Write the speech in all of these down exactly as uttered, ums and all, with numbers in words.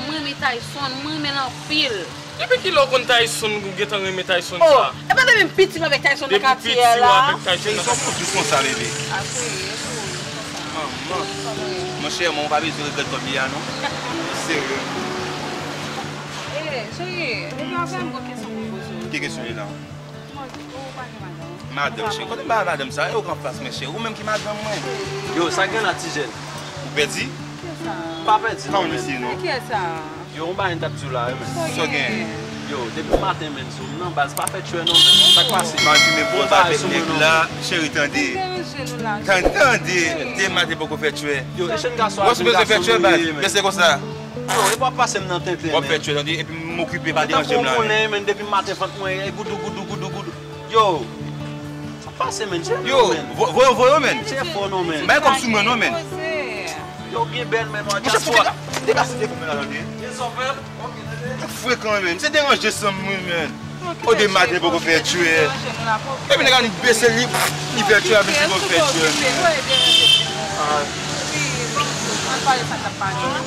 Mwen renmen Tyson, mwen renmen l anpil. Depi kilè w konn Tyson, ou gentan renmen Tyson sa? Oh, e pa depi m piti m avèk Tyson nan katye a la. Depi piti w avèk Tyson nan katye a. Tyson dous konsa, bebe. Manman. Monchè, mwen, ou pa bezwen regrèt kòb li a, non. Serye. Eh, cheri, depi avè m, gon kesyon pou m poze w. Ki kesyon li la? Ou pa gen madanm? Madanm, cheri. Kote m ba madanm sa? E ou k anfas mwen, cheri. Ou menm ki madanm mwen. Yo, sa gen la, ti jèn? Ou pèdi? Kiyès sa? Pa pèdi non, men. Kiyès sa? Yo, yon bagay m t ap di w la, wi, men. Sa w gen? Yo, depi maten, men, sou m nan baz, pa fè tchwè non, men. Sa k pase? M ap fimen bon bagay avèk nèg la, cheri, tande. Tande, tande. Depi maten poko fè tchwè. Yo, e jèn gason a, jèn gason nou ye, men. Bese konsa. Yo, e pa pase m nan tenten, men. W ap fè tchwè, tande, epi m okipe, pa deranje m la, men. Konnen, men, depi maten vant mwen, e goudou, goudou, goudou, goudou. Yo, sa pase, men, jèn yo, men. Voye, voye, men. Se fò non, men. Bay kòb sou mwen non, men. Yo, byen bèl, men, nou a diaspora. Deplase telefòn mwen la, tande. Frekan, men. Se deranje san mwen, men. O de maten poko fè tchwè. Epi nèg la annik bese li, li fè tchwè, epi li poko fè tchwè, men.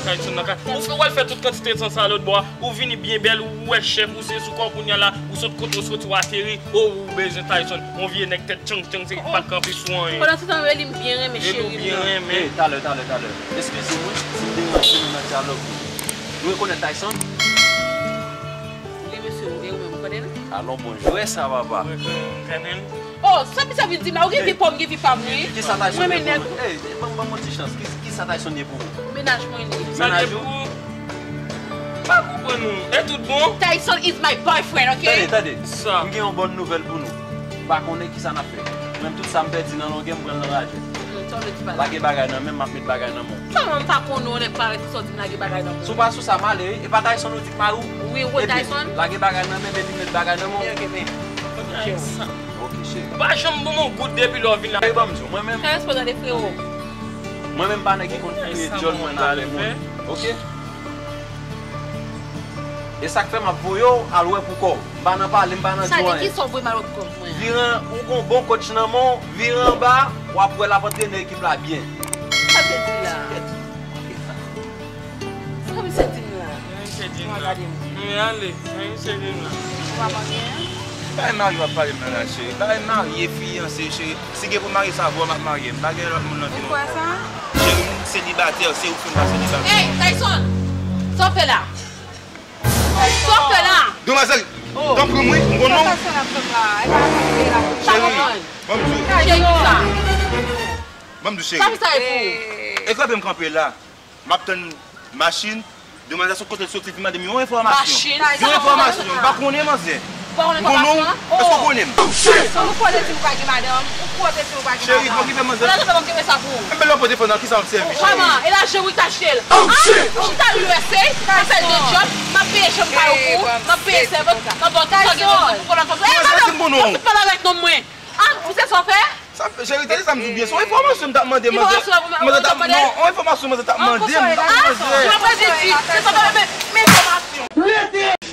Tyson nan ka. Ou fè, w al fè tout kantite tan sa lòt bò a. Ou vini byen bèl, ou wè chèf, ou se sou kò w kounye a la, ou sot kote w soti, w ateri, o, ou bezwen Tyson, yon vye nèg tèt tchang tchang, se ki pa t kanpe sou anyen. Pandan se tan, Eli m byen renmen cheri m nan. Eli w byen renmen. Hey, talè, talè, talè. Eskize mwen, si m deranje nou nan dyalòg nou. Nou rekonèt Tyson? Wi, mesye, e ou menm, ou konnen l? Alon, bonjou, e sa, papa? Mwen konnen l. Oh, sa misye vin di m la, ou gen vi pa w, m gen vi pa m, wi. Kisa Tyson ye pou ou? Ey, ban m, ban m yon ti chans. Ki, kisa Tyson ye pou ou? Mennaj mwen li. Mennaj ou? Pa konprann ou. E tout bon? Tyson is my boyfriend, ok? Tande, tande. Sa. M gen yon bòn nouvèl pou nou. M pa konnen kisa n ap fè. Menm tout sa m pèdi nan longè, m pran l nan lajè. Hmm, sa w vle di pa la? Lage bagay nan men m, m ap met bagay nan men w. Kòman m pa konnen w lè m parèt, sa w di m lage bagay nan men w? Si w pa sou sa, m ale, wi. E pa Tyson ou di k mari w? Wi, wi, Tyson. Ebyen, lage bagay nan men m, epi m met bagay nan men w. Ok, ok, men. Tyson. Ok, cheri. Ou pa janm ban m yon goud depi lè w vin la. Cheri, ban m di w, mwen menm. Fè respè tande, frewo. Mwen menm pa nèg ki konn fouye djòl mwen nan men moun. Ok? E sa k fè m ap voye w al wè pou kò w. M pa nan pale, m pa nan di w anyen. Sa di kisa w voye m al wè pou kò mwen? Vire, ou gon bon coach nan men w, vire anba, w ap wè l ap antrene ekip la byen. Sa te di la? Sa misye di m la? Sa misye di m la? Mwen gade m. Men ale, sa misye di m la? Ou pa marye, en? Bagay marye w ap pale m nan la, cheri. Bagay marye, fiyanse, cheri. Si gen pou marye sa, vre m ap marye. M pa gen lòt moun nan vi non. Ou kwè sa? Cheri, m selibatè, se ou k fè m pa selibatè. Hey, Tyson! Sa w fè la? Sa w fè la? Demwazèl, tanpri m wi, m gon non. Cheri, ban m di w. Cheri, sa. Ban m di w, cheri. Sa sa e pou? E kanpe m kanpe la. M ap tann machin. Demwazèl sot kote l soti vin mande m yon enfòmasyon. Machin? Yon enfòmasyon. M pa konnen, manzè. Ou pa konn enfòmasyon an? Èske w konnen m? Ou konnen di m ou pa gen madanm? Ou konnen di m ou pa gen madanm? Cheri, okipe manzè. Ou la fè m okipe sa pou ou. Enben lè w pran telefòn nan, kisa w ap sèvi, cheri? Kòman? E lajan wi k achte l. Ah! Ou chita U S A, ou fè de djòb, m ap peye chanm pa yo pou ou, m ap peye sèvant, m ap ba w tout sa w gen bezwen pou kòlòn fanm. Manzè, di m bon non. Ou fout mal avèk nonm mwen. Ah, ou se sa w fè? Sa fè, cheri, tande sa m di w byen. Se yon enfòmasyon m t ap mande, manzè. Manzè t ap, non, yon enfòmasyon manzè t ap mande m, manzè. Ah, ou ap redi di, se sa w fè, men, men enfòmasyon.